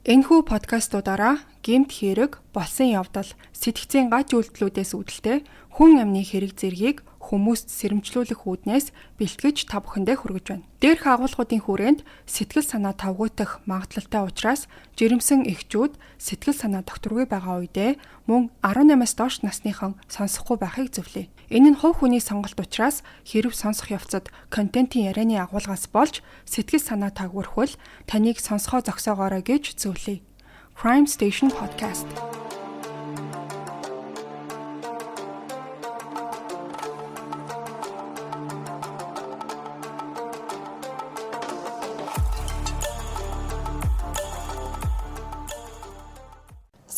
Энэхүү подкастуудаараа гэмт хэрэг, болсон явдал, сэтгцийн гач үйлдэлүүдээс үүдэлтэй хүн амны хэрэг зэргийг хүмүүст сэрэмжлүүлэх үүднээс бэлтгэж та бүхэндээ хүргэж байна. Дээрх агуулгуудын хүрээнд сэтгэл санаа тавгуутах магадлалтай учраас жирэмсэн эхчүүд сэтгэл санаа докторгүй байгаа үедээ мөн 18-аас доош насныхан сонсохгүй байхыг зөвлөе. Энэ нь хувь хүний сонголт учраас хэрв сонсох явцад контентын ярианы агуулгаас болж сэтгэл санаа тавгуурхвал таныг сонсохоо зогсоогоорой гэж зөвлөе. Crime Station Podcast.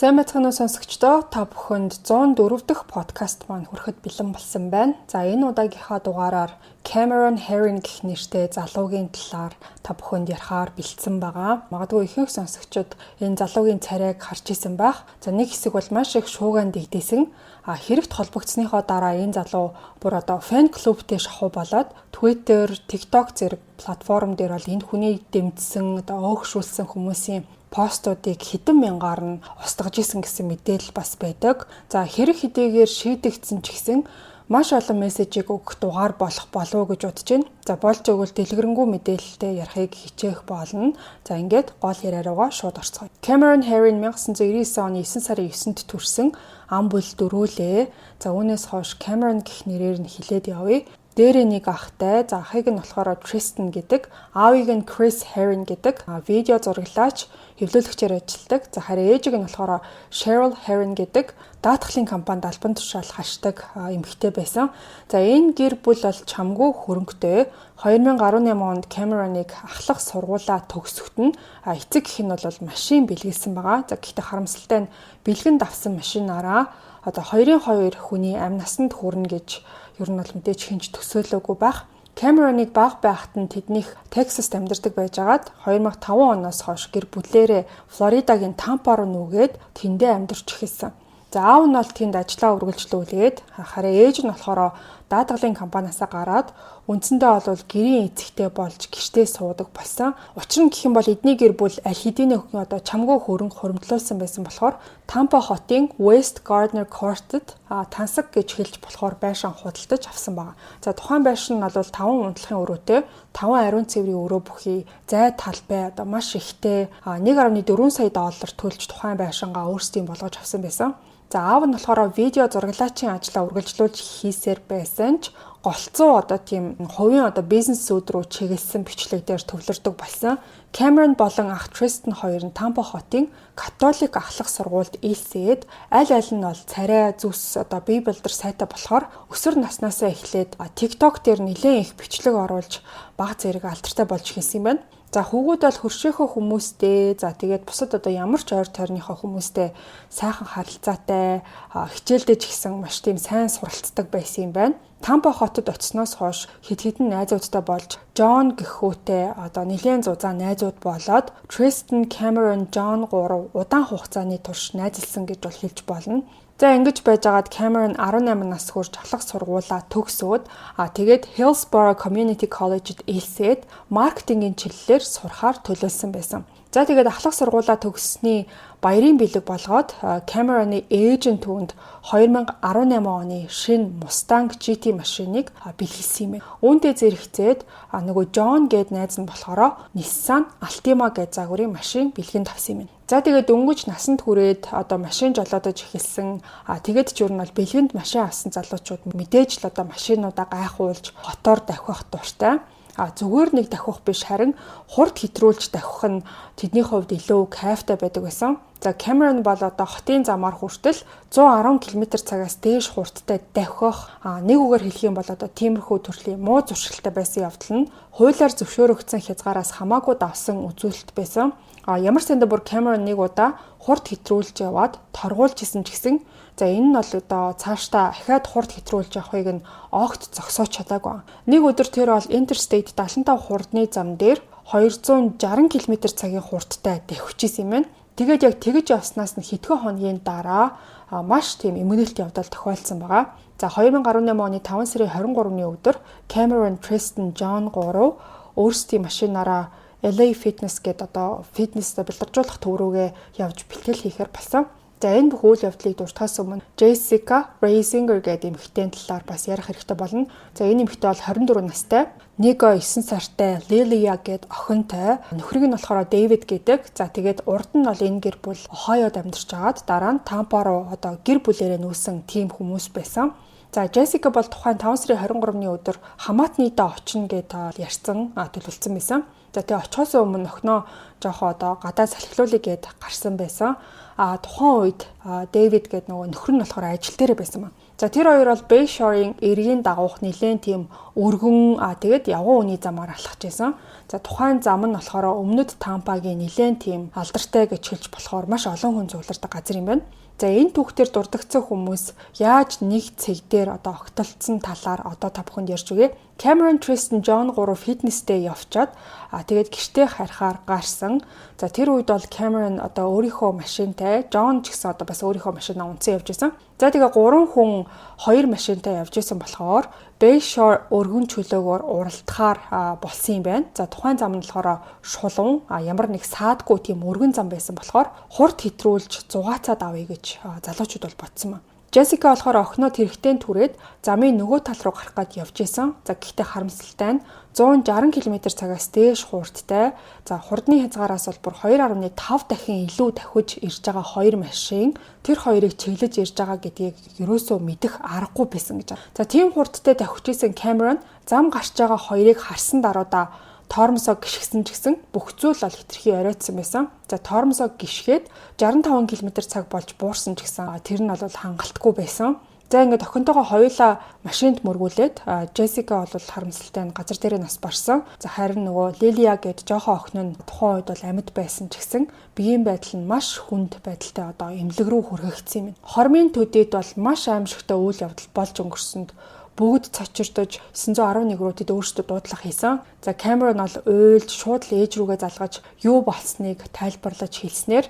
Сайн байцгаана уу сонсогчдоо, та бүхэнд 104 дахь подкаст маань хүрэхэд бэлэн болсон байна. За, энэ удаагийнхаа дугаараар Cameron Herrin гэх нэртэй залуугийн талаар та бүхэнд ярихаар бэлдсэн байгаа. Магадгүй ихэнх сонсогчид энэ залуугийн царайг харж исэн байх. За, нэг хэсэг бол маш их шууган дэгдээсэн. А хэрэгт холбогдсныхоо дараа энэ залуу бүр одоо фэн клубтэй шахуу болоод Twitter, TikTok зэрэг платформ дээр бол энэ хүний дэмжсэн, одоо өөгшүүлсэн хүмүүсийн постуудыг хэдэн мянгаар нь устгаж исэн гэсэн мэдээлэл бас байдаг. За, хэрэг хэдийгээр шийдэгдсэн ч гэсэн маш олон мессежийг өгөх дугаар болох болов уу гэж бодож байна. За, болж өгвөл дэлгэрэнгүй мэдээлэлтэй ярихыг хичээх болно. За, ингээд гол яриа руугаа шууд орцгоё. Cameron Herrin 1999 оны 9 сарын 9-нд төрсэн ам бүл дөрүүлээ. За, үүнээс хойш Cameron гэх нэрээр нь хилээд явъя. Дээрээ нэг ахтай. За, ахыг нь болохоор Tristan гэдэг, аавыг нь Chris Herrin гэдэг видео зураглаач, хэвлүүлэгчээр ажилладаг. За, харин ээжийг нь болохоор Cheryl Herrin гэдэг даатгалын компанид албан тушаал хашдаг эмэгтэй байсан. За, энэ гэр бүл бол чамгүй хөрөнгөтэй. 2018 онд Cameron-ыг ахлах сургуулаа төгсөхөд нь эцэг эх нь бол машин бэлгэлсэн байгаа. За, гэхдээ харамсалтай нь бэлгэнд авсан машинаараа одоо 2-2 хүний амь насанд хүрнэ гэж ер нь бол мэдээж хинч төсөөлөөгүй байх. Cameron-ыг бага байхад нь тэднийх Texas-т амьдардаг байжгаад 2005 оноос хойш гэр бүлээрээ Флоридагийн Тампа руу нүгээд тэндээ амьдарч эхэлсэн. За, аав нь бол тэнд ажлаа үргэлжлүүлээд, харин ээж нь болохоор даатгалын компаниасаа гараад үндсэндээ бол гэрийн эцэгтэй болж гэртээ суудаг болсон. Учир нь гэх юм бол эдний гэр бүл аль хэдийн нөхөн одоо чамгүй хөрөнгө хуримтлуулсан байсан болохоор Тампа хотын West Gardner Court-д тансаг гэж хэлж болохоор байшин худалдаж авсан байна. За, тухайн байшин нь бол 5 унтлахын өрөөтэй 5 ариун цэврийн өрөө бүхий зай талбай одоо маш ихтэй 1.4 сая доллар төлж тухайн байшингаа өөрсдийн болгож авсан байсан. За, аав нь болохоор видео зураглаачийн ажлаа үргэлжлүүлж хийсээр байсан ч голцоо одоо тийм хувийн одоо бизнесүүд рүү чиглэсэн бичлэг дээр төвлөрдөг болсон. Cameron болон ах Tristan хоёр нь Тампа хотын католик ахлах сургуульд ийлсээд аль аль нь бол царай зүс одоо бие билдер сайтай болохоор өсвөр наснаасаа эхлээд TikTok дээр нэлээд их бичлэг оруулж баг зэрэг алдартай болж эхэлсэн юм байна. За, хүүгүүд бол хөршөөхөө хүмүүстэй, за тэгээд бусад одоо ямар ч ойр тойрныхоо хүмүүстэй сайхан харилцаатай, хичээлдээ ч гэсэн маш тийм сайн суралцдаг байсан юм байна. Тампа хотод очсноос хойш хэд хэдэн найзуудтай болж Джон гэх хүүтэй одоо нэлээд зузаан найзууд болоод Tristan, Cameron, John гурав удаан хугацааны турш найзалсан гэж бол хэлж болно. За, ингэж байжгаад Cameron 18 нас хүрч ахлах сургуулаа төгсөөд тэгээд Hillsborough Community College-д элсээд маркетингийн чиглэлээр сурахаар төлөөлсөн байсан. За, тэгээд ахлах сургуулаа төгссөний баярын бэлэг болгоод Cameron-ы ээж нь түүнд 2018 оны шинэ Mustang GT машиныг бэлгэлсэн юм байна. Үүнтэй зэрэгцээд нөгөө John гээд найз нь болохоор Nissan Altima гээд загварын машин бэлгэнд авсан юм байна. За, тэгээд дөнгөж насанд хүрээд одоо машин жолоодож эхэлсэн. Тэгээд ч юу нь бол бэлгэнд машин авсан залуучууд мэдээж л одоо машинуудаа гайхуулж хотоор давхих дуртай. Зүгээр нэг давхих биш, харин хурд хэтрүүлж давхих нь тэдний хувьд илүү кайфтай байдаг байсан. За, Cameron бол одоо хотын замаар хүртэл 110 км цагаас дээш хурдтай давхих, нэг үгээр хэлэх юм бол одоо тиймэрхүү төрлийн муу зуршилтай байсан явдал нь хуулиар зөвшөөрөгдсөн хязгаараас хамаагүй давсан үзүүлэлт байсан. Ямар сандаа бүр Cameron нэг удаа хурд хэтрүүлж яваад торгуулж исэн ч гэсэн за энэ нь бол одоо цаашдаа ахиад хурд хэтрүүлж явахыг нь огт зогсоож чадаагүй. Нэг өдөр тэр бол Interstate 75 хурдны зам дээр 260 км цагийн хурдтай давхиж исэн юм байна. Тэгээд яг тэгж явснаас нь хэдхэн хоногийн дараа маш тийм эмгэнэлт явдал тохиолдсон байгаа. За, 2018 оны 5 сарын 23-ны өдөр Cameron, Tristan, John гурав өөрсдийн машинаараа LA Fitness гэдэг одоо фитнес бэлтжуулах төв рүүгээ явж бэлтгэл хийхээр болсон. За, энэ бүх үйл явдлыг дуртахаас өмнө Jessica Reisinger гэдэг эмэгтэйн талаар бас ярих хэрэгтэй болно. За, энэ эмэгтэй бол 24 настай. Нэг 9 сартай Lilia гээд охинтой. Нөхрийг нь болохоор David гэдэг. За, тэгээд урд нь бол энэ гэр бүл Ohio-д амьдарч байгаад дараа нь Тампа руу одоо гэр бүлээрээ нүүсэн тийм хүмүүс байсан. За, Jessica бол тухайн 5 сарын 23-ны өдөр хамаатныдаа очино гээд ярьсан, төлөвлөсөн байсан. За, тэгээ очихоос өмнө охиноо жоохоо одоо гадаа салхилуулъя гээд гарсан байсан. А тухайн үед Дэвид гээд нөгөө нөхөр нь болохоор ажил дээрээ байсан ба. За, тэр хоёр бол Bayshore-ын эргийн дагуух нэлээд тийм өргөн, тэгээд явган үний замаар алхаж байсан. За, тухайн зам нь болохоор өмнөд Тампагийн нэлээд тийм алдартай гэж хэлж болохоор маш олон хүн цуглардаг газар юм байна. За, энэ түүхтэр дурдгдсан хүмүүс яаж нэг цэг дээр одоо огтолцсон талаар одоо та бүхэнд ярьж өгье. Cameron, Tristan, John гурав фитнестэй явчаад тэгээд гэртээ харихаар гарсан. За, тэр үед бол Cameron одоо өөрийнхөө машинтай, John ч гэсэн одоо бас өөрийнхөө машинаа унтсан явж байсан. За, тэгээ гурван хүн хоёр машинтай явж исэн болохоор Bayshore өргөн чөлөөгөөр уралдахаар болсон юм байна. За, тухайн зам нь болохоор шулуун, ямар нэг саадгүй тийм өргөн зам байсан болохоор хурд хэтрүүлж зугаацаад авъя гэж залуучууд бол бодсон ба. Джессика болохоор охиноо тэрэгтэн түрээд замын нөгөө тал руу гарах гээд явж исэн. За, гэхдээ харамсалтай нь 160 км цагаас дээш хурдтай. За, хурдны хязгаараас бол бүр 2.5 дахин илүү давхиж ирж байгаа хоёр машин тэр хоёрыг чиглэж ирж байгаа гэдгийг ерөөсөө мэдэх аргагүй байсан гэж. За, тийм хурдтай давхиж исэн Cameron зам гарч байгаа хоёрыг харсан даруйда тормосоо гიშгсэн ч гэсэн бүх зүйл бол хэтэрхий оройтсан байсан. За, тормосоо гიშгээд 65 км цаг болж буурсан ч гэсэн тэр нь бол хангалтгүй байсан. За, ингээд охинтойгоо хоёулаа машинд мөргүүлээд, Джессика бол харамсалтай нь газар дээрээ нас барсан. За, харин нөгөө Лилия гээд жоохон охин нь тухайн үед бол амьд байсан ч гэсэн биеийн байдал нь маш хүнд байдалтай одоо эмнэлэг рүү хүргэгдсэн юм. Хормын төдийд бол маш аимшигтай үйл явдал болж өнгөрсөнд бүгд цочирдож 911 рүү тэд өөрсдөө дуудлага хийсэн. За, Cameron бол уйлж шууд л ээж рүүгээ залгаж юу болсныг тайлбарлаж хэлснээр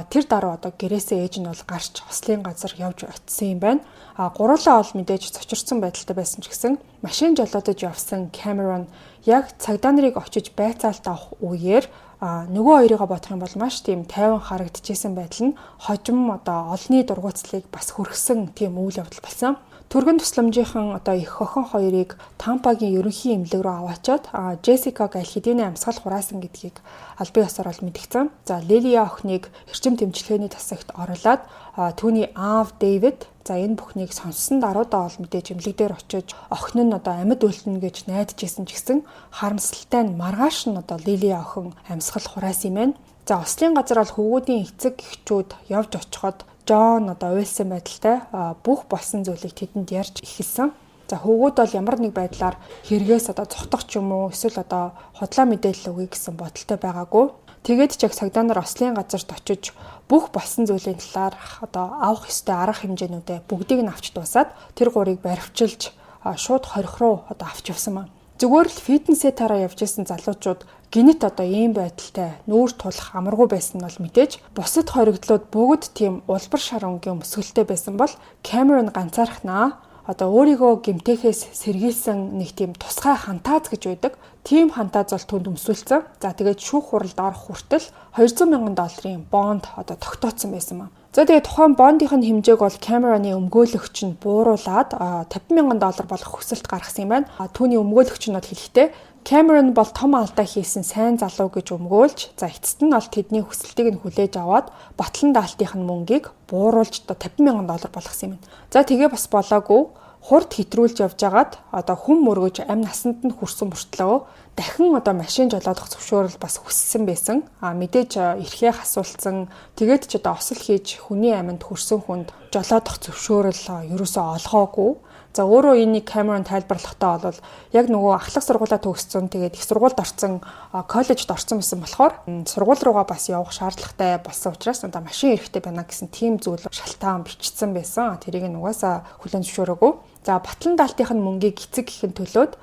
тэр дараа одоо гэрээсээ ээж нь бол гарч ослын газар явж очисон юм байна. А гуруулаа бол мэдээж цочирдсан байдалтай байсан ч гэсэн машин жолоодож явсан Cameron яг цагдаа нарыг очиж байцаалт авах үеэр нөгөө хоёрыгоо бодох юм бол маш тийм тайван харагдчихсэн байдал нь хожим одоо олонний дургуутслыг бас хүргэсэн тийм үйл явдал болсон. Түргэн тусламжийнхан одоо эх охин хоёрыг Тампагийн ерөнхий эмнэлэг рүү аваачаад, Джессикаг аль хэдийн амьсгал хураасан гэдгийг албан ёсоор бол мэдгдсэн. За, Лилия охиныг эрчим тэмцэлгээний тасагт оруулаад, түүний аав Дэвид за энэ бүхнийг сонссон даруйдаа бол мэдээж эмнэлэг дээр очиж охин нь одоо амьд үлдэнэ гэж найдаж исэн ч гэсэн харамсалтай нь маргааш нь одоо Лилия охин амьсгал хураасан юм байна. За, ослын газар бол хөвгүүдийн эцэг эхчүүд явж очиход Джон одоо уйлсан байдалтай бүх болсон зүйлийг тэдэнд ярьж эхэлсэн. За, хөвгүүд бол ямар нэг байдлаар хэрэгээс одоо зугтах ч юм уу эсвэл одоо худлаа мэдээлэл өгье гэсэн бодолтой байгаагүй. Тэгээд ч яг цагдаа нар ослын газарт очиж бүх болсон зүйлийн талаар одоо авах ёстой арга хэмжээнүүдээ бүгдийг нь авч дуусаад тэр гурыг баривчилж шууд хорих руу одоо авч явсан ба. Зүгээр л фитнесээ тараа явж исэн залуучууд гэнэт одоо ийм байдалтай нүүр тулах амаргүй байсан нь бол мэдээж бусад хоригдлууд бүгд тийм улбар шар өнгийн өмсгөлтэй байсан бол Cameron ганцаархнаа одоо өөрийгөө гэмтээхээс сэргийлсэн нэг тийм тусгай хантааз гэж байдаг. Тийм хантааз бол түүнд өмсүүлсэн. За, тэгээд шүүх хуралд орох хүртэл 200 мянган долларын бонд одоо тогтооцсон байсан ба. За, тэгээд тухайн бондын хэмжээг бол Cameron-ы өмгөөлөгч нь бууруулад 50 мянган доллар болох хүсэлт гаргасан юм байна. Түүний өмгөөлөгч нь бол хэлэхдээ Cameron бол том алдаа хийсэн сайн залуу гэж өмгөөлж, за эцэст нь бол тэдний хүсэлтийг нь хүлээж аваад батлан даалтынх нь мөнгийг бууруулж одоо 50 мянган доллар болгосон юм байна. За, тэгээ бас болоогүй, хурд хэтрүүлж явж байгаад одоо хүн мөргөж амь насанд нь хүрсэн мөртлөө дахин одоо машин жолоодох зөвшөөрөл бас хүссэн байсан. А мэдээж эрхээ хасуулсан. Тэгээд ч одоо осол хийж хүний амьд хүрсэн хүнд жолоодох зөвшөөрөл ерөөсөө олгоогүй. За, өөрөө энийг Cameron тайлбарлахдаа бол яг нөгөө ахлах сургуулаа төгссөн, тэгээд их сургуульд орсон, коллежид орсон байсан болохоор сургууль руугаа бас явах шаардлагатай болсон учраас одоо машин эрэхтэй байна гэсэн тийм зүйл шалтгаан бичсэн байсан. Тэрийг нь угаасаа хүлээн зөвшөөрөөгүй. За, батлан даалтынх нь мөнгийг эцэг эхэн төлөөд,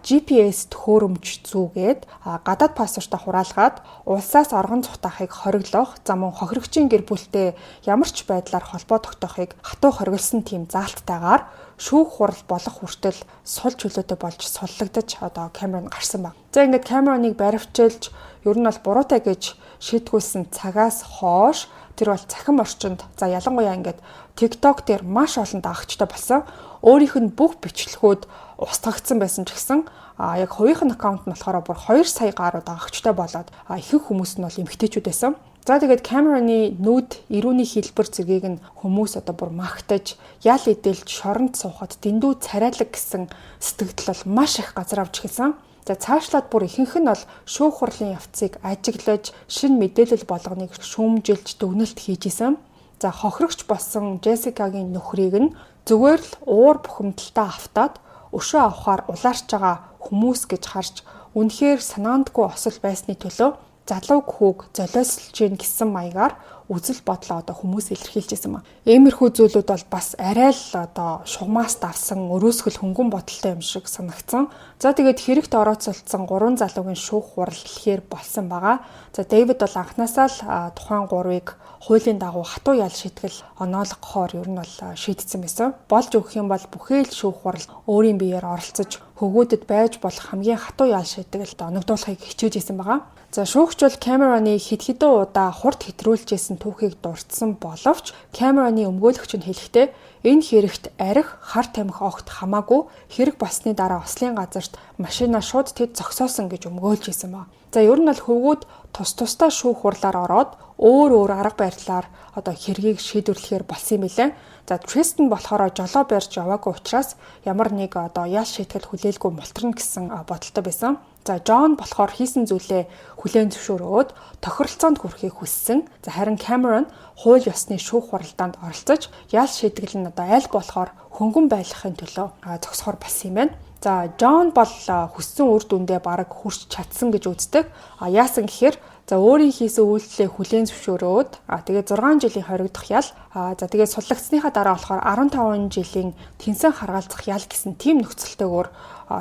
GPS төхөөрөмж зүүгээд, гадаад паспортоо хураалгаад, улсаас оргон зугтаахыг хориглох, за мөн хохирогчийн гэр бүлтэй ямар ч байдлаар холбоо тогтоохыг хатуу хориглосон тийм заалттайгаар шүүх хурал болох хүртэл сул чөлөөтэй болж суллагдаж одоо Камерон гарсан баг. За, ингээд Камероныг баривчилж, ер нь бол буруутай гэж шийтгүүлсэн цагаас хойш тэр бол цахим орчинд, за ялангуяа ингээд TikTok дээр маш олон дагагчтай болсон. Өөрийнх нь бүх бичлэгүүд устгагдсан байсан ч гэсэн яг хувийнх нь аккаунт нь болохоор бүр 2 сая гаруй дагагчтай болоод, ихэнх хүмүүс нь бол эмэгтэйчүүд байсан. За, тэгээд Камероны нүд, эрүүний хэлбэр зэргийг нь хүмүүс одоо бүр магтаж, ял эдэлж, шоронд суухад дэндүү царайлаг гэсэн сэтгэгдэл бол маш их газар авч эхэлсэн. За, цаашлаад бүр ихэнх нь бол шүүх хурлын явцыг ажиглаж, шинэ мэдээлэл болгоныг шүүмжилж, дүгнэлт хийж исэн. За, хохирогч болсон Джессикагийн нөхрийг нь зүгээр л уур бухимдалтай автаад өшөө авахаар улаарч байгаа хүмүүс гэж харж, үнэхээр санаандгүй осол байсны төлөө залууг хүүг золиослж гин гэсэн маягаар үзэл бодлоо одоо хүмүүс илэрхийлж байсан ба. Иймэрхүү зүйлүүд бол бас арай л одоо шугамаас давсан өрөөсгөл хөнгөн бодолтой юм шиг санагдсан. За, тэгээд хэрэгт орооцолдсон гурван залуугийн шүүх хурал эхлэхээр болсон байгаа. За, Дэвид бол анханасаа л тухайн гурвыг хуулийн дагуу хатуу ял шийтгэл оноолгохоор ер нь бол шийдсэн байсан. Болж өгөх юм бол бүхэл шүүх хурал өөрийн биеэр оролцож, хөвгүүдэд байж болох хамгийн хатуу ял шийтгэл оногдуулахыг хичээж исэн байгаа. За, шүүгч бол Камероны хэд хэдэн удаа хурд хэтрүүлжсэн түүхийг дурдсан боловч Камероны өмгөөлөгч нь хэлэхдээ энэ хэрэгт архи, хар тамхи огт хамаагүй, хэрэг болсны дараа ослын газарт машина шууд тэд зогсоосон гэж өмгөөлж исэн ба. За, ер нь бол хөвгүүд тус тусдаа шүүх хурлаар ороод өөр өөр арга барилаар одоо хэргийг шийдвэрлэхээр болсон юм билээ. За, Тристен болохоор жолоо барьж яваагүй учраас ямар нэг одоо ял шийтгэл хүлээлгүй мултарна гэсэн бодолтой байсан. За, Джон болохоор хийсэн зүйлээ хүлээн зөвшөөрөөд тохиролцоонд хүрэхийг хүссэн. За, харин Камерон хууль ёсны шүүх хуралдаанд оролцож, ял шийтгэл нь одоо аль болохоор хөнгөн байлгахын төлөө зогсохоор болсон юм байна. За, Джон бол хүссэн үр дүндээ бараг хүрч чадсан гэж үздэг. А яасан гэхээр, за, өөрийн хийсэн үйлдэлээ хүлээн зөвшөөрөөд, тэгээд 6 жилийн хоригдох ял, за, тэгээд суллагдсныхаа дараа болохоор 15 жилийн тэнсэн харгалзах ял гэсэн тийм нөхцөлтэйгээр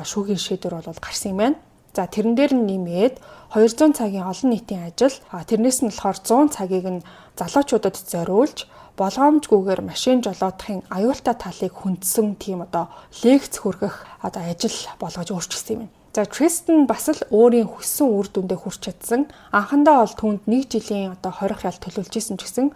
шүүхийн шийдвэр бол гарсан юм байна. За, тэрэн дээр нь нэмээд 200 цагийн олон нийтийн ажил, тэрнээс нь болохоор 100 цагийг нь залуучуудад зориулж болгоомжгүйгээр машин жолоодохын аюултай талыг хүндсэн тийм одоо лекц хүргэх одоо ажил болгож өөрчилсөн юм. За, Тристен бас л өөрийн хүссэн үр дүндээ хүрч чадсан. Анхандаа бол түүнд 1 жилийн одоо хорих ял төлөвлөж исэн ч гэсэн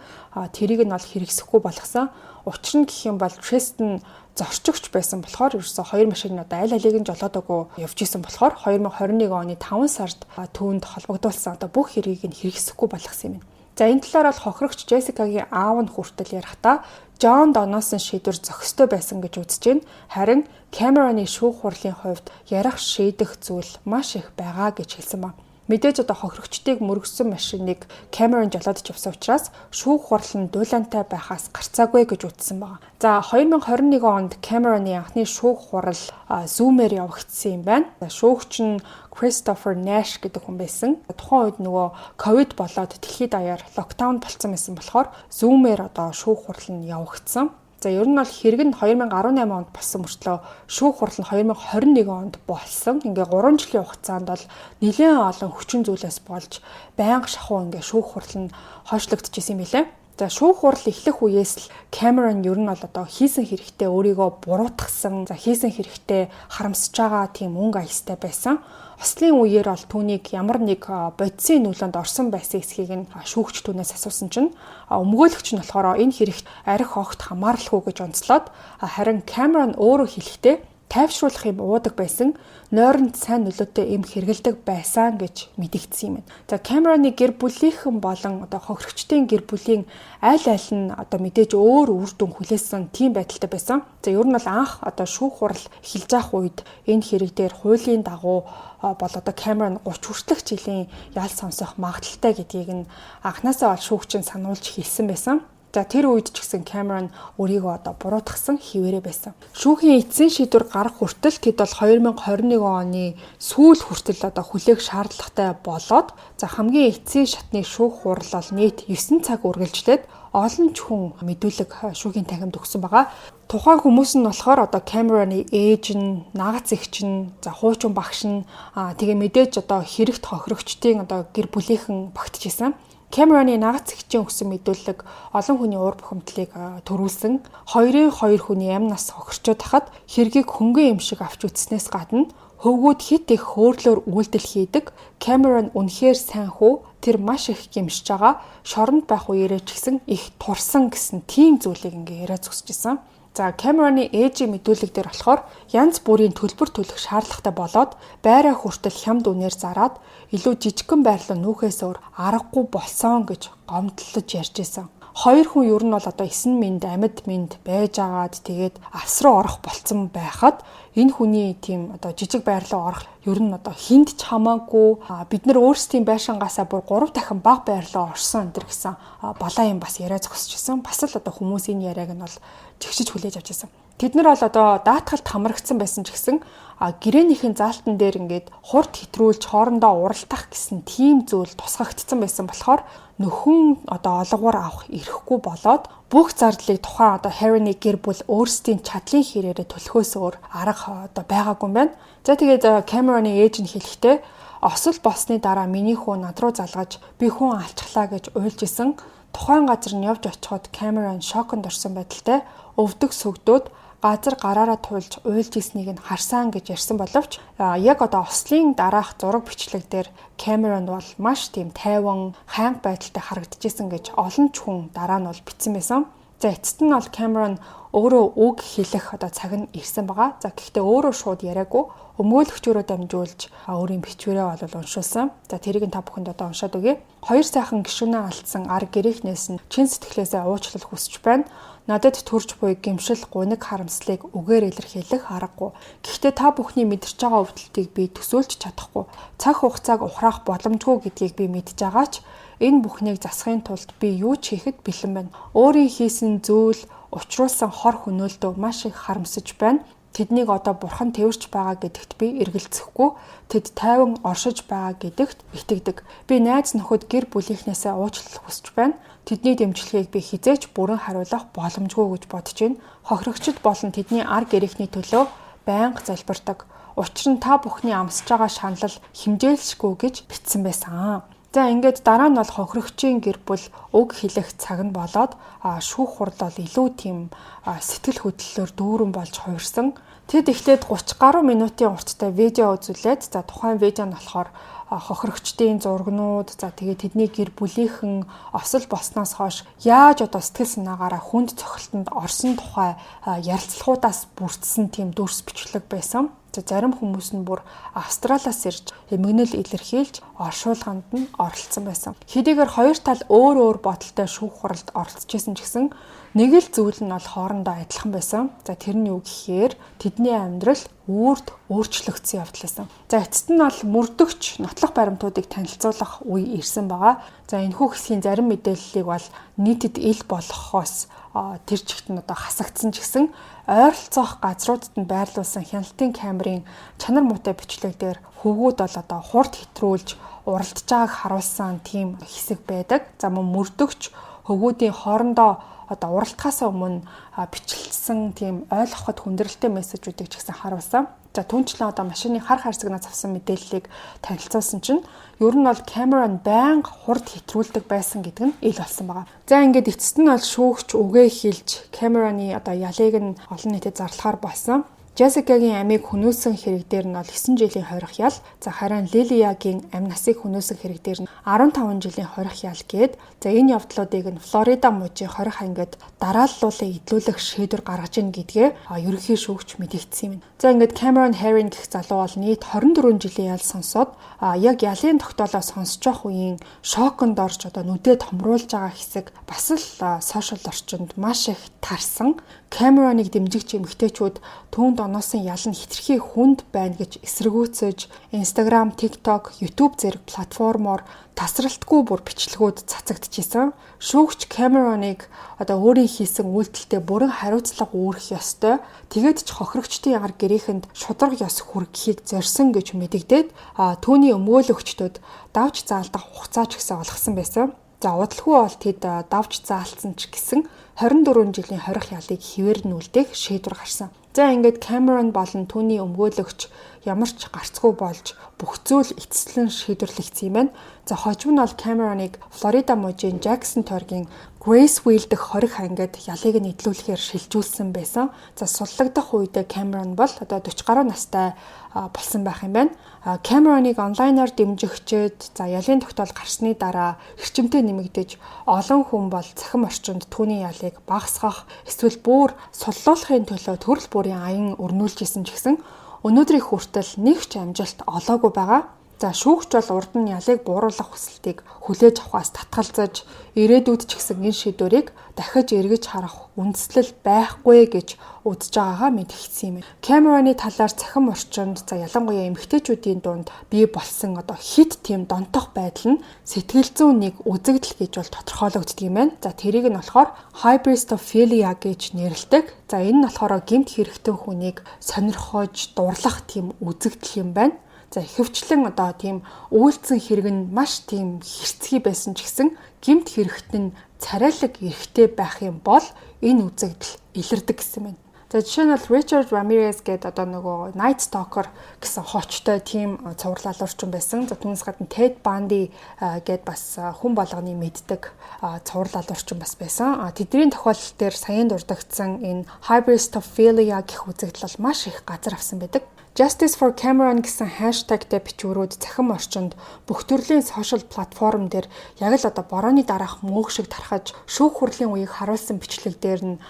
тэрийг нь бол хэрэгсэхгүй болгосон. Учир нь гэх юм бол Тристен зорчигч байсан болохоор ерөөсө хоёр машин одоо аль алийг нь жолоодоогүй явж исэн болохоор 2021 оны 5 сард түүнд холбогдуулсан одоо бүх хэргийг нь хэрэгсэхгүй болгосон юм. За, энэ талаар бол хохирогч Джессикагийн аав нь хүртэл ярихдаа Джон оноосон шийдвэр зохистой байсан гэж үзэж байна. Харин Камероны шүүх хурлын хувьд ярих, шийдэх зүйл маш их байгаа гэж хэлсэн ба. Мэдээж одоо хохирогчдыг мөргөсөн машиныг Камерон жолоодож явсан учраас шүүх хурал нь дуйлантай байхаас гарцаагүй гэж үзсэн байна. За, 2021 онд Камероны анхны шүүх хурал Zoom-ээр явагдсан юм байна. Шүүгч нь Christopher Nash гэдэг хүн байсан. Тухайн үед нөгөө ковид болоод дэлхийд даяар lockdown болцсон байсан болохоор Zoom-ээр одоо шүүх хурал нь явагдсан. За, ер нь бол хэрэг нь 2018 онд болсон мөртлөө шүүх хурал нь 2021 онд болсон. Ингээ 3 жилийн хугацаанд бол нэлээд олон хүчин зүйлээс болж байнга шахуу ингээ шүүх хурал нь хойшлогдчихсэн юм билээ. За, шүүх хурал эхлэх үеэс л Камерон ер нь бол одоо хийсэн хэрэгтээ өөрийгөө буруутгасан, за, хийсэн хэрэгтээ харамсаж байгаа тийм өнгө аястай байсан. Ослын үеэр бол түүнийг ямар нэг бодисын нөлөөнд орсон байсан эсхийг нь шүүгч түүнээс асуусан чинь өмгөөлөгч нь болохоор энэ хэрэгт архи огт хамааралгүй гэж онцлоод, харин Камерон өөрөө хэлэхдээ тайвшруулах юм уудаг байсан, нойронд сайн нөлөөтэй эм хэрэглэдэг байсан гэж мэдэгдсэн юм байна. За, Камероны гэр бүлийнхэн болон одоо хохирогчдын гэр бүлийн аль аль нь одоо мэдээж өөр үр дүн хүлээсэн тийм байдалтай байсан. За, ер нь бол анх одоо шүүх хурал эхэлж явах үед энэ хэрэг дээр хуулийн дагуу бол одоо Камерон 30 хүртэлх жилийн ял сонсох магадлалтай гэдгийг нь анханасаа бол шүүгч нь сануулж хэлсэн байсан. За, тэр үед ч гэсэн Cameron өөрийгөө одоо буруутгасан хэвээрээ байсан. Шүүхийн эцсийн шийдвэр гарах хүртэл тэд бол 2021 оны сүүл хүртэл одоо хүлээх шаардлагатай болоод, за, хамгийн эцсийн шатны шүүх хурал бол нийт 9 цаг үргэлжлээд олон ч хүн мэдүүлэг шүүхийн танхимд өгсөн байгаа. Тухайн хүмүүс нь болохоор одоо Cameron-ы ээж нь, нагц эгч нь, за, хуучин багш нь, тэгээ мэдээж одоо хэрэгт хохирогчдын одоо гэр бүлийнхэн багтжсэн. Cameron-ы нагц эгчийн өгсөн мэдүүлэг олон хүний уур бухимдлыг төрүүлсэн. Хоёрын хоёр хүний амь нас хохирчоод хахад хэргийг хөнгөн юм шиг авч үзснээс гадна хөвгүүд хэт их хөөрлөөр үйлдэл хийдэг. Cameron үнэхээр сайн хүү. Тэр маш их гэмшиж байгаа. Шоронд байх үеэрээ ч гэсэн их турсан гэсэн тийм зүйлийг ингээ яриа зогсож исэн. За, Cameron-ы ээжийн мэдүүлэг дээр болохоор янз бүрийн төлбөр төлөх шаардлагатай болоод байраа хүртэл хямд үнээр зараад илүү жижигхэн байр руу нүүхээс өөр аргагүй болсон гэж гомдлож ярьж исэн. Хоёр хүн ер нь бол одоо 9 минд амьд минд байж агаад тэгээд авс руу орох болцсон байхад энэ хүний тийм одоо жижиг байр руу орох ер нь одоо хүнд ч хамаагүй, бид нар өөрсдийн байшингаасаа бүр 3 дахин бага байр руу орсон энэ гэсэн балаа юм бас яриа зогсож исэн. Бас л одоо хүмүүс энэ яриаг нь бол жигшиж хүлээж авч исэн. Тэд нар бол одоо даатгалд хамрагдсан байсан ч гэсэн гэрээнийхэн заалтан дээр ингээд хурд хэтрүүлж хоорондоо уралдах гэсэн тийм зүйл тусгагдсан байсан болохоор нөхөн одоо олгоор авах эрхгүй болоод бүх зардлыг тухайн одоо Herron-ы гэр бүл өөрсдийн чадлын хэрээрээ төлөхөөс өөр арга одоо байгаагүй юм байна. За, тэгээд Cameron-ы ээж нь хэлэхдээ осол болсны дараа миний хүү над руу залгаж би хүн алчглаа гэж уйлж исэн. Тухайн газар нь явж очиход Cameron шоконд орсон байдалтай өвдөг сөгдөөд газар гараараа туулж уйлж ирснийг нь харсан гэж ярьсан боловч яг одоо ослын дараах зураг бичлэг дээр Cameron бол маш тийм тайван, хайнга байдалтай харагдчихсэн гэж олон ч хүн дараа нь бол бичсэн байсан. За, эцэст нь бол Cameron өөрөө үг хэлэх одоо цаг нь ирсэн байгаа. За, гэхдээ өөрөө шууд яриаггүй, өмгөөлөгчөөрөө дамжуулж өөрийн бичвэрээ бол уншуулсан. За, тэрийг нь та бүхэнд одоо уншаад өгье. Хоёр сайхан гишүүнээ алдсан ар гэрийнхнээс нь чин сэтгэлээсээ уучлал хүсэж байна. Надад төрж буй гэмшил, гуниг, харамслыг үгээр илэрхийлэх аргагүй. Гэхдээ та бүхний мэдэрч байгаа өвдөлтийг би төсөөлж чадахгүй. Цаг хугацааг ухраах боломжгүй гэдгийг би мэдж байгаа ч энэ бүхнийг засахын тулд би юу ч хийхэд бэлэн байна. Өөрийн хийсэн зүйл учруулсан хор хөнөөлдөө маш их харамсаж байна. Тэднийг одоо бурхан тэвэрч байгаа гэдэгт би эргэлзэхгүй. Тэд тайван оршиж байгаа гэдэгт итгэдэг. Би найз нөхөд, гэр бүлийнхнээсээ уучлал хүсэж байна. Тэдний дэмжлэгийг би хэзээ ч бүрэн хариулах боломжгүй гэж бодож байна. Хохирогчид болон тэдний ар гэрийнхний төлөө байнга залбирдаг. Учир нь та бүхний амсаж байгаа шаналл хэмжээлшгүй гэж бичсэн байсан. За, ингээд дараа нь бол хохирогчийн гэр бүл үг хэлэх цаг нь болоод шүүх хурал бол илүү тийм сэтгэл хөдлөлөөр дүүрэн болж хувирсан. Тэд эхлээд 30 гаруй минутын урттай видео үзүүлээд, за, тухайн видео нь болохоор хохирогчдын зургнууд, за, тэгээд тэдний гэр бүлийнхэн осол болсноос хойш яаж одоо сэтгэл санаагаараа хүнд цохилтонд орсон тухай ярилцлагуудаас бүрдсэн тийм дүрс бичлэг байсан. За, зарим хүмүүс нь бүр Австралиас ирж эмгэнэл илэрхийлж оршуулганд нь оролцсон байсан. Хэдийгээр хоёр тал өөр өөр бодолтой шүүх хуралд оролцож исэн ч гэсэн нэг л зүйл нь бол хоорондоо адилхан байсан. За, тэр нь юу гэхээр тэдний амьдрал үрд өөрчлөгдсөн явдал байсан. За, эцэст нь бол мөрдөгч нотлох баримтуудыг танилцуулах үе ирсэн байгаа. За, энэхүү хэсгийн зарим мэдээллийг бол нийтэд ил болгохоос тэр чигт нь одоо хасагдсан ч гэсэн ойролцоох газруудад нь байрлуулсан хяналтын камерын чанар муутай бичлэг дээр хөвгүүд бол одоо хурд хэтрүүлж уралдаж байгааг харуулсан тийм хэсэг байдаг. За, мөн мөрдөгч хөвгүүдийн хоорондоо одоо уралдахаас өмнө бичлсэн тийм ойлгоход хүндрэлтэй мессежүүдийг ч гэсэн харуулсан. За, түүнчлэн одоо машины хар харсагнаас авсан мэдээллийг танилцуулсан чинь ер нь бол Cameron байнга хурд хэтрүүлдэг байсан гэдэг нь ил болсон байгаа. За, ингээд эцэст нь бол шүүгч үгээ хэлж Cameron-ы одоо ялыг нь олон нийтэд зарлахаар болсон. Джессикагийн амийг хөнөөсөн хэрэг дээр нь бол 9 жилийн хорих ял, за, харин Лилиягийн амь насыг хөнөөсөн хэрэг дээр нь 15 жилийн хорих ял гээд, за, энэ явдлуудыг нь Флорида мужийн 20 ангид дарааллуулан идлүүлэх шийдвэр гаргаж ийн гэдгээ ерөнхий шүүгч мэдэгдсэн юм. За, ингээд Cameron Herrin гэх залуу бол нийт 24 жилийн ял сонсоод яг ялын тогтоолоо сонсож явах үеийн шоконд орж одоо нүдээ томруулж байгаа хэсэг бас л сошиал орчинд маш их тарсан. Cameron-ыг дэмжигч эмэгтэйчүүд түүнд оноосон ял нь хэтэрхий хүнд байна гэж эсэргүүцэж Instagram, TikTok, YouTube зэрэг платформоор тасралтгүй бүр бичлэгүүд цацагдчихсан. Шүүгч Cameron-ыг одоо өөрийн хийсэн үйлдэлтэй бүрэн хариуцлага үүрэх ёстой. Тэгээд ч хохирогчдын гар гэрээхэнд шударга ёс хүргэхийг зорьсон гэж мэдэгдээд, түүний өмгөөлөгчдөд давж заалдах хугацаа ч гэсэн олгосон байсан. За, удалгүй бол тэд давж заалцсан ч гэсэн 24 жилийн хорих ялыг хэвээр нь үлдээх шийдвэр гарсан. За, ингээд Cameron болон түүний өмгөөлөгч ямар ч гарцгүй болж бүх зүйл эцэслэн шийдвэрлэгдсэн юм байна. За, хожим нь бол Cameron-ыг Флорида мужийн Jackson тойргийн Graceville дэх хорих ангид ялыг нь эдлүүлэхээр шилжүүлсэн байсан. За, суллагдах үедээ Cameron бол одоо 40 гаруй настай болсон байх юм байна. Cameron-ыг онлайнаар дэмжигчид, за, ялын тогтоол гарсны дараа эрчимтэй нэмэгдэж, олон хүн бол цахим орчинд түүний ялыг багасгах эсвэл бүр суллуулахын төлөө төрөл бүрийн аян өрнүүлж исэн ч гэсэн өнөөдрийг хүртэл нэг ч амжилт олоогүй байгаа. За, шүүгч бол урд нь ялыг бууруулах хүсэлтийг хүлээж авахаас татгалзаж, ирээдүйд ч гэсэн энэ шийдвэрийг дахиж эргэж харах үндслэл байхгүй гэж үзэж байгаагаа мэдэгдсэн юм. Cameron-ы талаар цахим орчинд, за, ялангуяа эмэгтэйчүүдийн дунд бий болсон одоо хэт тийм донтох байдал нь сэтгэл зүйн нэг үзэгдэл гэж бол тодорхойлогддог юм байна. За, тэрийг нь болохоор hybristophilia гэж нэрлэдэг. За, энэ нь болохоор гэмт хэрэгтэн хүнийг сонирхож дурлах тийм үзэгдэл юм байна. За, ихэвчлэн одоо тийм үйлдсэн хэрэг нь маш тийм хэрцгий байсан ч гэсэн гэмт хэрэгт нь царайлаг эрхтэй байх юм бол энэ үзэгдэл илэрдэг гэсэн байна. За, жишээ нь бол Richard Ramirez гэдэг одоо нөгөө Night Stalker гэсэн хочтой тийм цуврал алуурчин байсан. За, түүнээс гадна Ted Bundy гээд бас хүн болгоны мэддэг цуврал алуурчин бас байсан. Тэдний тохиолдол дээр саяын дурдагдсан энэ hybristophilia гэх үзэгдэл бол маш их газар авсан байдаг. Justice for Cameron гэсэн hashtag тай бичвэрүүд цахим орчинд бүх төрлийн social платформ дээр яг л одоо борооны дараах мөөх шиг тархаж, шүүх хурлын үеийг харуулсан бичлэг дээр нь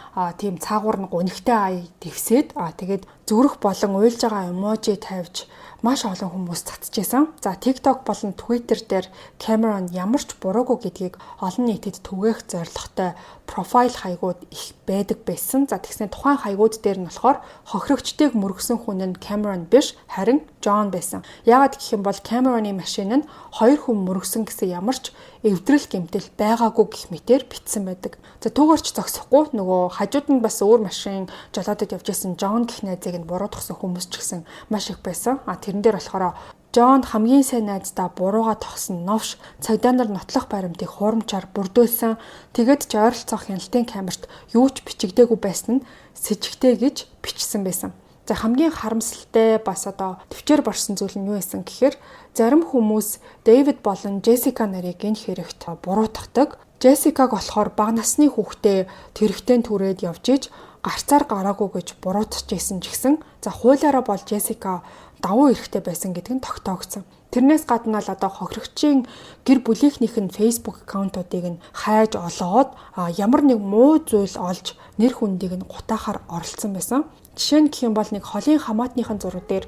тийм цаагуур нь гунигтай ая дэвсээд, тэгээд зүрх болон уйлж байгаа emoji тавьж маш олон хүмүүс цацжсэн. За, TikTok болон Twitter дээр Cameron ямар ч буруугүй гэдгийг олон нийтэд түгээх зорилготой profile хаягууд их байдаг байсан. За, тэгснэ тухайн хаягууд дээр нь болохоор хохирогчдыг мөргөсөн хүн нь Cameron биш, харин John байсан. Яагаад гэх юм бол Cameron-ы машин нь хоёр хүн мөргөсөн гэсэн ямар ч эвдрэл гэмтэл байгаагүй гэх мэтээр бичсэн байдаг. За, түүгээр ч зогсохгүй, нөгөө хажууд нь бас өөр машин жолоодод явж исэн John гэх найзыг нь буруутгасан хүмүүс ч гэсэн маш их байсан. А тэрэн дээр болохоор Джон хамгийн сайн найздаа бурууга тогсон новш, цагдаа нар нотлох баримтыг хуурамчаар бүрдүүлсэн. Тэгээд ч ойролцоох хяналтын камерт юу ч бичигдээгүй байсан нь сэжигтэй гэж бичсэн байсан. За, хамгийн харамсалтай, бас одоо төвчээр борсон зүйл нь юу байсан гэхээр зарим хүмүүс Дэвид болон Джессика нарыг энэ хэрэгт буруутгадаг. Джессикаг болохоор бага насны хүүхдээ тэрэгтэн түрээд явж иж гарцаар гараагүй гэж буруутгаж исэн ч гэсэн, за, хуулиараа бол Джессика давуу эрхтэй байсан гэдэг нь тогтоогдсон. Тэрнээс гадна л одоо хохирогчийн гэр бүлийнхнийх нь Facebook account уудыг нь хайж олоод, ямар нэг муу зүйл олж нэр хүндийг нь гутаахаар оролцсон байсан. Жишээ нь гэх юм бол нэг холын хамаатныхын зураг дээр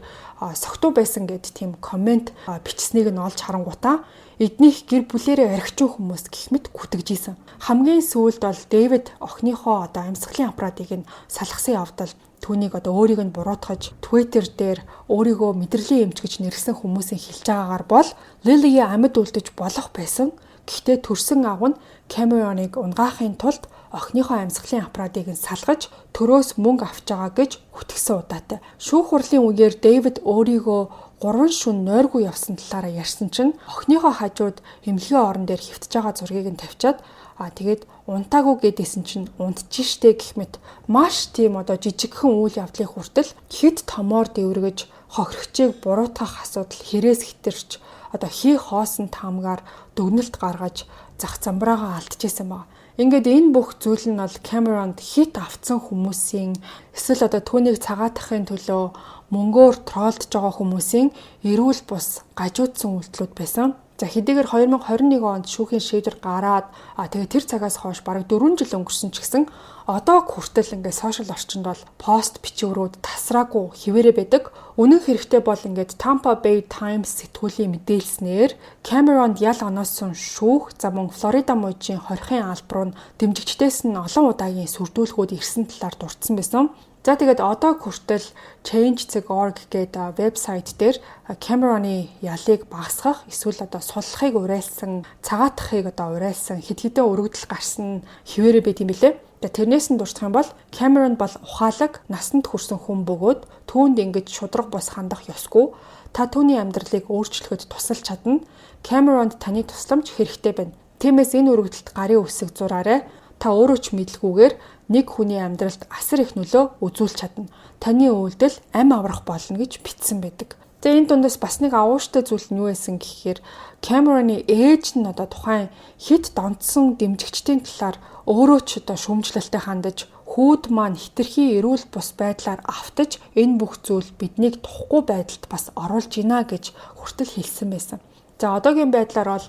согтуу байсан гэд тийм comment бичсэнийг нь олж харангуутаа эднийх гэр бүлээрээ орхичин хүмүүс гэх мэт гүтгэжсэн. Хамгийн сүүлд бол Дэвид охиныхоо одоо амьсгалын аппаратыг нь салгасан явдал түүнийг одоо өөрийг нь буруутгаж, Twitter дээр өөрийгөө мэдрэлийн эмч гэж нэрлэсэн хүмүүсийн хэлж байгаагаар бол Лилигийн амьд үлдэж болох байсан. Гэхдээ төрсөн аав нь Cameron-ыг унгаахын тулд охиныхоо амьсгалын аппаратыг нь салгаж төрөөс мөнгө авч байгаа гэж хүтгсэн удаатай. Шүүх хурлын үеэр Дэвид өөрийгөө 3 шөнө нойргүй явсан талаараа ярьсан чинь охиныхоо хажууд эмнэлгийн орон дээр хэвтэж байгаа зургийг нь тавьчаад, тэгээд унтаагүй гэдээсэн чинь унтж штэ гэх мэт маш тийм одоо жижигхэн үйл явдлыг хүртэл хэд томоор дэвргэж хохирогчийг буруутгах асуудал хэрээс хэтэрч одоо хий хоосон таамгаар дүгнэлт гаргаж зах замбраагаа алдчихсан байна. Ингээд энэ бүх зүйл нь бол Cameron-д хэт автсан хүмүүсийн эсвэл одоо түүнийг цагаатахын төлөө мөнгөөр troll дож байгаа хүмүүсийн эрүүл бус гажуудсан үйлдэлүүд байсан. За, хэдийгээр 2021 онд шүүхийн шийдвэр гараад, тэгээ тэр цагаас хойш бараг 4 жил өнгөрсөн ч гэсэн одоо хүртэл ингээд social орчинд бол пост бичвэрүүд тасраагүй хэвээрээ байдаг. Үнэн хэрэгтээ бол ингээд Tampa Bay Times сэтгүүлийн мэдээлснээр Cameron-д ял оноосон шүүх, за, мөн Флорида мужийн хорихын алба руу дэмжигчдээс нь олон удаагийн сүрдүүлгүүд ирсэн талаар дурдсан байсан. За, тэгээд одоо хүртэл change.org гэдэг вебсайт дээр Cameron-ы ялыг багасгах эсвэл одоо суллахыг уриалсан, цагаатахыг одоо уриалсан хэд хэдэн өргөдөл гарсан хэвээрээ байт юм билээ. Тэгээ тэрнээс нь дурдах юм бол Cameron бол ухаалаг, насанд хүрсэн хүн бөгөөд түүнд ингэж шударга бус хандах ёсгүй. Та түүний амьдралыг өөрчлөхөд тусалж чадна. Cameron-д таны тусламж хэрэгтэй байна. Тиймээс энэ өргөдөлд гарын үсэг зураарай. Та өөрөө ч мэдэлгүйгээр нэг хүний амьдралд асар их нөлөө үзүүлж чадна. Таны үйлдэл амь аврах болно гэж бичсэн байдаг. Тэгээ энэ дундаас бас нэг авууштай зүйл нь юу байсан гэхээр Cameron-ы ээж нь одоо тухайн хэт донтсон дэмжигчдийн талаар өөрөө ч одоо шүүмжлэлтэй хандаж, хүүд маань хэтэрхий эрүүл бус байдлаар автаж, энэ бүх зүйл биднийг тухгүй байдалд бас оруулж гинэ гэж хүртэл хэлсэн байсан. За, одоогийн байдлаар бол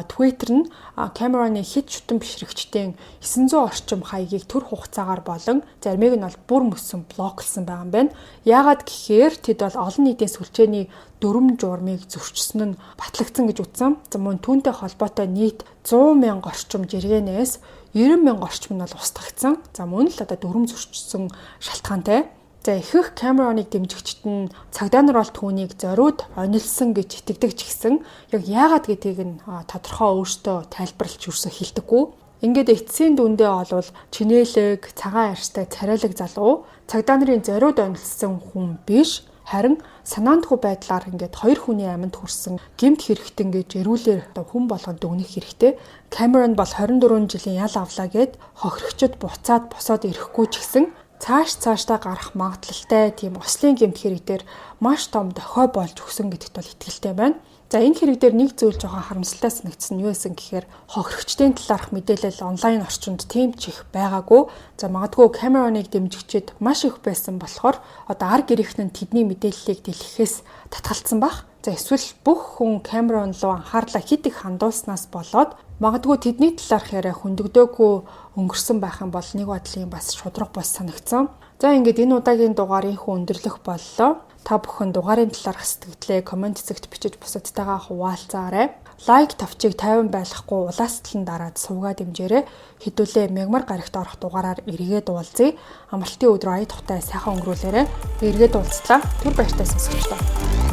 Twitter нь Cameron-ы хэт шүтэн бишрэгчдийн 900 орчим хаягийг түр хугацаагаар болон заримыг нь бол бүр мөсөн блоклсон байгаа юм байна. Яагаад гэхээр тэд бол олон нийтийн сүлжээний дүрэм журмыг зөрчсөн нь батлагдсан гэж үзсэн. За, мөн түүнтэй холбоотой нийт 100 мянга орчим жиргэнээс 90 мянга орчим нь бол устгагдсан. За, мөн л одоо дүрэм зөрчсөн шалтгаантай. За, ихэнх Cameron-ыг дэмжигчид нь цагдаа нар бол түүнийг зориуд онилсон гэж итгэдэг ч гэсэн яг яагаад гэдгийг нь тодорхой өөртөө тайлбарлаж юусэн хэлдэггүй. Ингээд эцсийн дүндээ олвол чинээлэг, цагаан арьстай царайлаг залуу цагдаа нарын зориуд онилсон хүн биш, харин санаандгүй байдлаар ингээд хоёр хүний амьд хүрсэн гэмт хэрэгтэн гэж эрүүлэр одоо хүн болгонд дүгнэх хэрэгтэй. Cameron бол 24 жилийн ял авлаа гээд хохирогчид буцаад босоод ирэхгүй ч гэсэн цааш цаашдаа гарах магадлалтай тийм ослын гэмт хэрэг дээр маш том дохио болж өгсөн гэдэгт бол итгэлтэй байна. За, энэ хэрэг дээр нэг зүйл жоохон харамсалтай санагдсан нь юу байсан гэхээр хохирогчдын талаарх мэдээлэл онлайн орчинд тийм ч их байгаагүй. За, магадгүй Cameron-ыг дэмжигчид маш их байсан болохоор одоо ар гэрийнхэн нь тэдний мэдээллийг дэлгэхээс татгалцсан байх. За, эсвэл бүх хүн Cameron руу анхаарлаа хэт их хандуулснаас болоод магадгүй тэдний талаарх яриа хөндөгдөөгүй өнгөрсөн байх юм бол нэг бодлын бас шударга бус санагдсан. За, ингээд энэ удаагийн дугаар ийнхүү өндөрлөх боллоо. Та бүхэн дугаарын талаарх сэтгэгдлээ comment хэсэгт бичиж бусадтайгаа хуваалцаарай. Like товчийг 50 байлгахгүй улаастал нь дараад сувгаа дэмжээрэй. Хэдүүлээ мягмар гарагт орох дугаараар эргээд уулзъя. Амралтын өдөр ая тухтай сайхан өнгөрүүлээрэй. Эргээд уулзлаа. Түр баяртай сонсогчдоо.